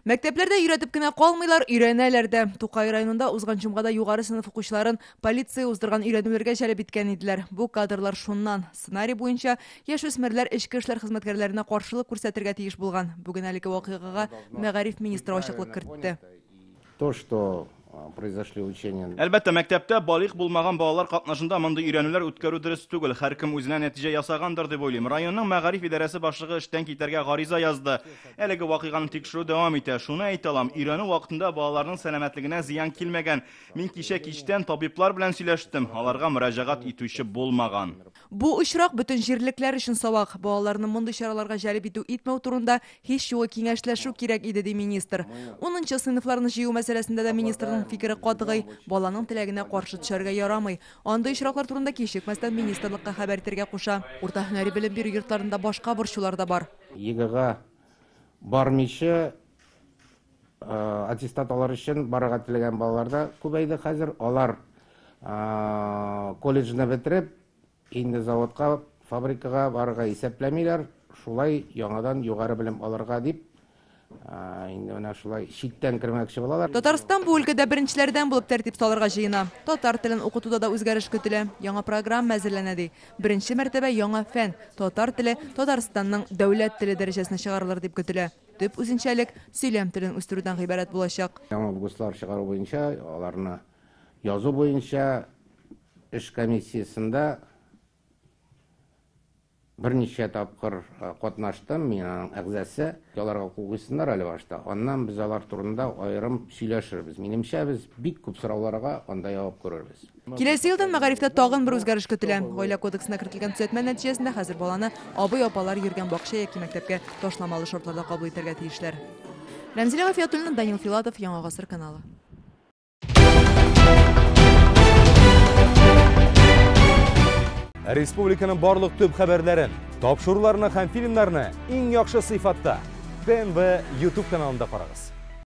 Мәктәпләрдә өйрәтеп кенә калмыйлар, өйрәнәләр дә. Тукай районында узган җомгада югары сыйныф укучыларын полиция уздырган өйрәнүләргә җәлеп иткән иделәр. Бу кадрлар шуннан. Сценарий буенча, яшүсмерләр эчке эшләр хезмәткәрләренә каршылык күрсәтергә тиеш булган. Бүген әлеге вакыйгага мәгариф министры ачыклык кертте. То, что произошли учения. Әлбәттә, мәктәптә балигъ булмаган балалар катнашында мондый өйрәнүләр үткәрү дөрес түгел. Һәркем үзенә нәтиҗә ясагандыр дип уйлыйм. Районның мәгариф идарәсе башлыгы эштән китәргә гариза язды. Әлеге вакыйганы тикшерү дәвам итә. Шуны әйтә алам, өйрәнү вакытында балаларның сәламәтлегенә зыян килмәгән. Мин кичә кичтән табиблар белән сөйләштем. Аларга мөрәҗәгать итүче булмаган. Бу очрак бөтен җирлекләр өчен сабак. Балаларны мондый чараларга җәлеп итү-итмәү турында һич югы киңәшләшү кирәк иде, ди министр. Унынчы сыйныфларны җыю мәсьәләсендә дә министрның фикере катгый, баланың теләгенә каршы төшәргә ярамый. Андый очраклар турында кичекмәстән министрлыкка хәбәр итәргә куша. Урта һөнәри белем бирү йортларында башка борчулар да бар. ЕГЭга бармыйча аттестат алыр өчен барырга теләгән балалар да күбәйде хәзер. Алар колледжны бетереп, инде заводка, фабрикага барырга исәпләмиләр, шулай яңадан югары белем алырга дип, инде менә шулай читтән кермәкче булалар. Татарстан бу өлкәдә беренчеләрдән булып тәртип салырга җыена. Татар телен укытуда да үзгәреш көтелә. Яңа программа әзерләнә ди. Беренче мәртәбә яңа фән, татар теле Татарстанның дәүләт теле дәрәҗәсенә чыгарылыр дип көтелә. Төп үзенчәлек сөйләм телен үстерүдән гыйбарәт булачак. Яңа ГОСТлар чыгару буенча, аларны язу буенча эш комиссиясендә берничә тапкыр катнаштым, мин аның әгъзасы. Аларга кул куйсыннар әле башта. Аннан без алар турында аерым сөйләшербез. Минемчә, без бик күп сорауларга анда җавап күрербез. Киләсе елдан мәгарифтә тагын бер үзгәреш көтелә. Гаилә кодексына кертелгән төзәтмә нәтиҗәсендә хәзер баланы абый-апалар йөргән бакча яки мәктәпкә ташламалы шартларда кабул итәргә тиешләр. Рәмзилә Гафиятуллина, Данил Филатов, Яңа Гасыр каналы. Республиканың барлык төп хәбәрләрен, тапшыруларны һәм фильмнарны иң яхшы сыйфатта ТНВ YouTube каналында карагыз.